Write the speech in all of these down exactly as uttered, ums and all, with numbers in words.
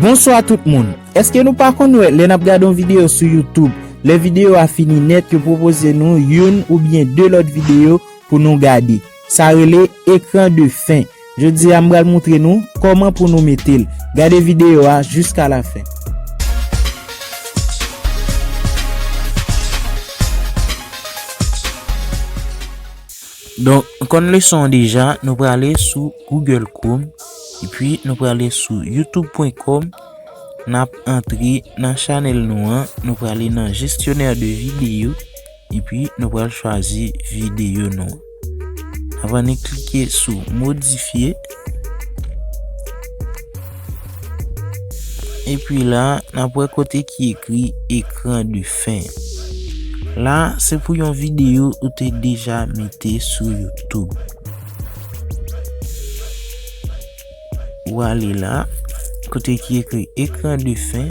Bonswa tout moun. Èske nou pa konn wè lè n ap gade yon videyo sou YouTube, lè videyo a fini nèt, yo pwopoze nou youn oubyen de lòt videyo pou nou gade? Sa rele ekran de fen. Jodi a, m pral montre nou kòman pou nou mete l. Gade videyo a jiska la fen. Donk, konn leson an deja, nou prale sou Google Chrome, epi nou prale sou youtube pwen kòm, n ap antre nan chanèl nou an, nou prale nan gestionnaire de vidéo, epi nou pral chwazi videyo nou an. N ap annik klike sou modifye. Epi la, n ap wè kote ki ekri ekran de fen. La, se pou yon videyo ou te deja mete sou YouTube. Ou ale la, kote ki ekri ekran de fen.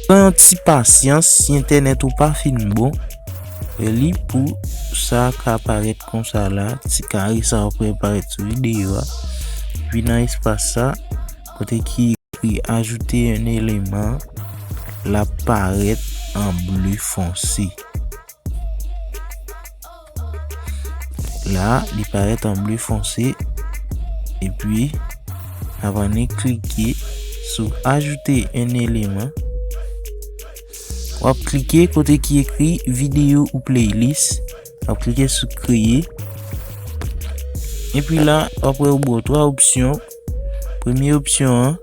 Pran yon ti pasyans, si entènèt ou pa fin bon, li pou sa ka parèt konsa la, ti kare sa w ap wè parèt sou videyo a. Epi nan espas sa, kote ki ekri ajouter un élément, l ap parèt an ble fonse. La, li parèt an ble fonse. Epi, n ap annik klike sou ajouter un élément. W ap klike kote ki ekri videyo ou playlist. W ap klike sou kreye. Epi la, w ap wè yo ba w twa opsyon. Premye opsyon an,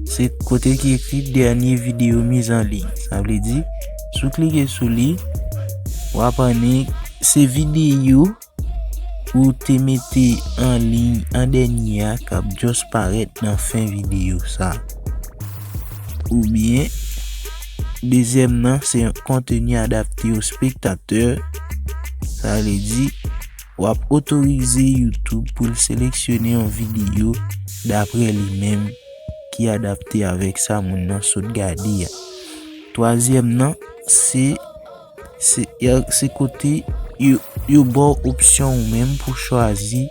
se kote ki ekri dènye videyo mise en ligne. Sa vle di, si w klike sou li, w ap annik se videyo ou te mete an liy an dènye a k ap just parèt nan fen videyo sa. Oubyen, dezyèm nan, se yon contenu adapté aux spectateurs. Sa vle di, w ap otorize YouTube pou l seleksyone yon videyo daprè li menm ki adapte avèk sa moun nan sot gade a. Twazyèm nan, se, se, se kote yo, yo ba w opsyon ou menm pou chwazi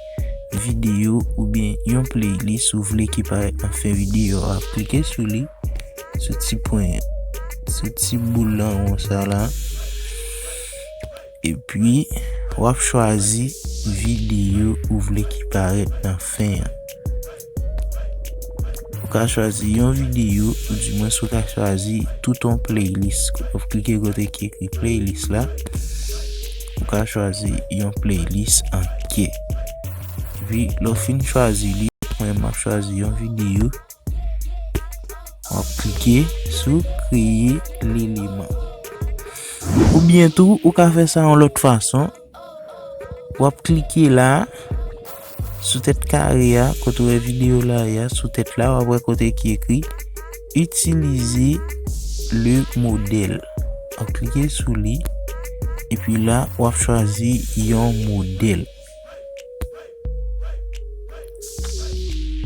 videyo oubyen yon playlist ou vle ki parèt nan fen videyo a. Klike sou li, sou ti pwen, sou ti boul an won sa la. Epi, w ap chwazi videyo ou vle ki parèt nan fen an. Ou ka chwazi yon videyo, oudimwens ou ka chwazi tout yon playlist. W ap klike kote ki ekri playlist la. Ou ka chwazi yon playlist an kè. Epi, lè w fin chwazi li, mwen, m ap chwazi yon videyo. W ap klike sou kreye leleman. Oubyen tou, ou ka fè sa yon lòt fason. W ap klike la, sou tèt kare a, kote w wè videyo la ye a, sou tèt la, w ap wè kote ki ekri utiliser le modèle. W ap klike sou li, epi la, w ap chwazi yon modèl.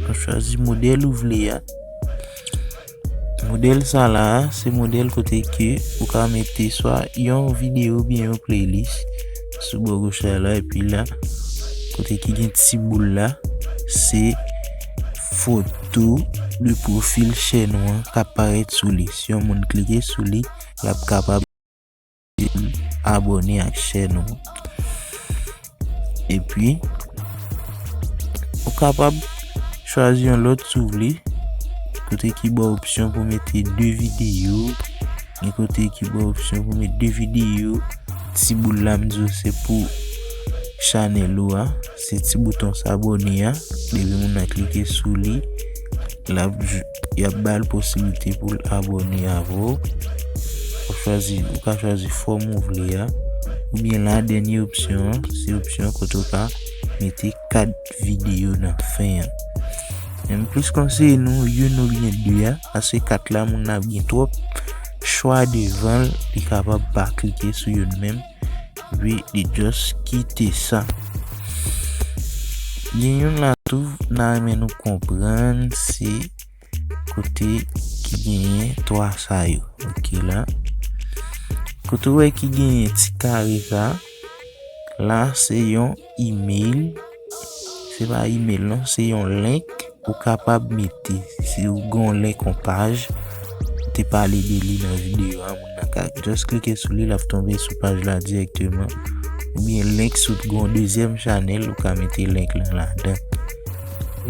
W ap chwazi modèl ou vle a. Modèl sa la a, se modèl kote ke ou ka mete swa yon videyo oubyen yon playlist sou bò goch la la, epi la, kote ki gen ti boul la, se foto de pwofil chèn ou an k ap parèt sou li. Si yon moun klike sou li, l ap kapab abòne ak chèn ou. Epi, ou kapab chwazi yon lòt si w vle, kote ki ba w opsyon pou mete de videyo, gen kote ki ba w opsyon pou mete de videyo. Ti boul la, m di w se pou chanèl ou a, se ti bouton s'abonner a. Depi moun nan klike sou li, l ap, y ap ba l posiblite pou l abòne avè w. W ap chwazi, ou ka chwazi fòm ou vle a. Oubyen la, dènye opsyon an, se opsyon kote w ka mete kat videyo nan fen an. Men m plis konseye nou youn oubyen de a, paske kat la, moun nan ap gen twòp chwa devan l, li kapab pa klike sou youn menm. Epi li just kite sa. Gen youn la tou, n a renmen nou konprann, se kote ki genyen twa sa yo. Ok la. Kote w wè ki genyen ti kare sa, la se yon email. Se pa email non, se yon link. ou kapab mete, si w gen yon link yon paj, m te pale de li nan videyo a, moun nan ka just klike sou li, l ap tonbe sou paj la dirèkteman. Oubyen link si w gen yon dezyèm chanèl, ou ka mete link lan ladan.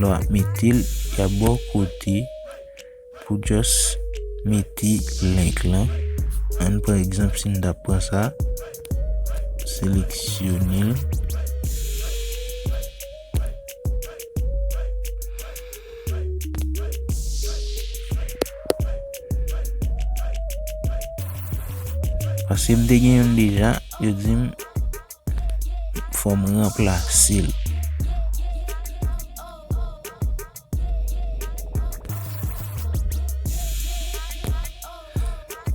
Lè w ap mete l, y ap ba w kote pou just mete link lan. Ann pran egzanp, si n ta pran sa, seleksyone l. Paske m te gen youn deja, yo di m fò m ranplase l.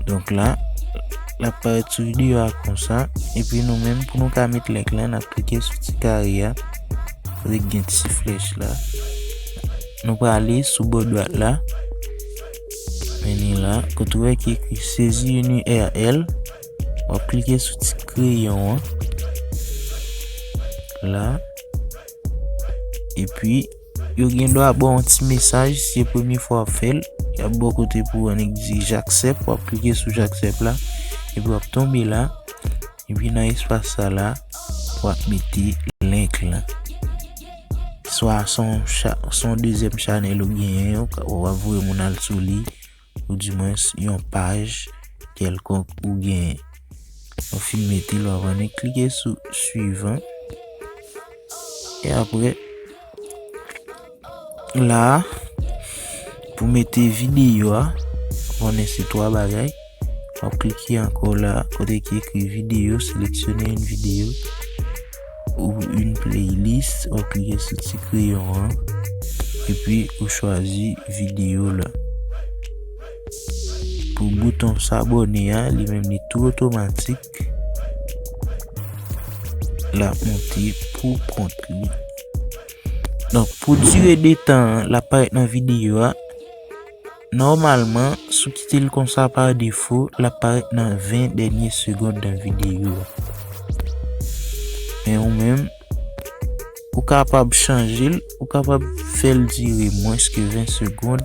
Donk la, l ap parèt sou videyo a konsa. Epi nou menm, pou nou ka met link lan, n ap klike sou ti kare a. Kote k gen ti flèch la. Nou prale sou bò dwat la. Men li la. Kote w wè ki ekri sezi yon U R L. W ap klike sou ti kreyon an. La. Epi, yo gen dwa ba w yon ti mesaj, si se premye fwa w ap fè l, y ap ba w kote pou w annik di j'accepte, w ap klike sou j'accepte la, epi w ap tonbe la, epi nan espas sa la, w ap mete link lan. Swa se yon cha-, se yon dezyèm chanèl ou genyen, ou ka, w ap voye moun al sou li, oudimwens yon paj kèlkonk ou genyen. Ou fin mete l, w ap annik klike sou suivant. E apre, la, pou mete videyo a, konnen se twa bagay. W ap klike ankò la, kote ki ekri videyo, seleksyone yon videyo ou yon playlist, w ap klike sou ti kreyon an, epi ou chwazi videyo la. Pou bouton s'abonner a, li menm li tou otomatik. L ap monte pou kont li. Donk, pou dire de tan an, l ap parèt nan videyo a. Nòmalman, si w kite l konsa pa defo, l ap parèt nan ven dènye segonn nan videyo a. Men ou menm, ou kapab chanje l, ou kapab fè l dire mwens ke ven segonn.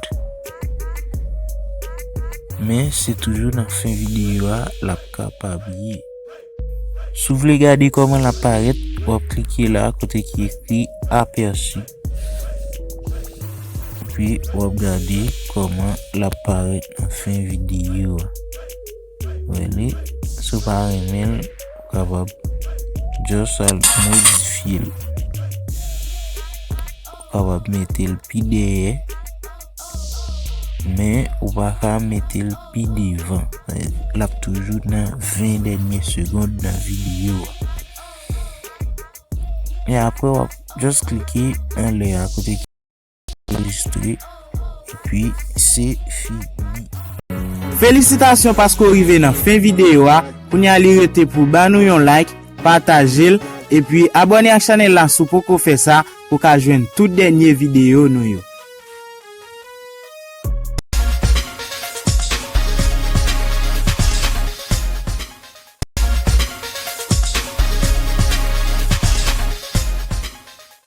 Men se toujou nan fen videyo a, l ap kapab ye. Si w vle gade kòman l ap parèt, w ap klike la kote ki ekri aperçu. Epi w ap gade kòman l ap parèt nan fen videyo a. Ou wè li, si w pa renmen l, ou kapab just al modifye l. Ou kapab mete l pi dèyè, men ou pa ka mete l pi devan. L ap toujou nan ven dènye segonn nan videyo a. E apre, w ap just klike anlè a kote ki anrejistre, epi se fini. Felisitasyon paske w rive nan fen videyo a. Kounye a li rete pou w ba nou yon like, pataje l, epi abòne ak chanèl la si w poko fè sa pou w ka jwenn tout dènye videyo nou yo.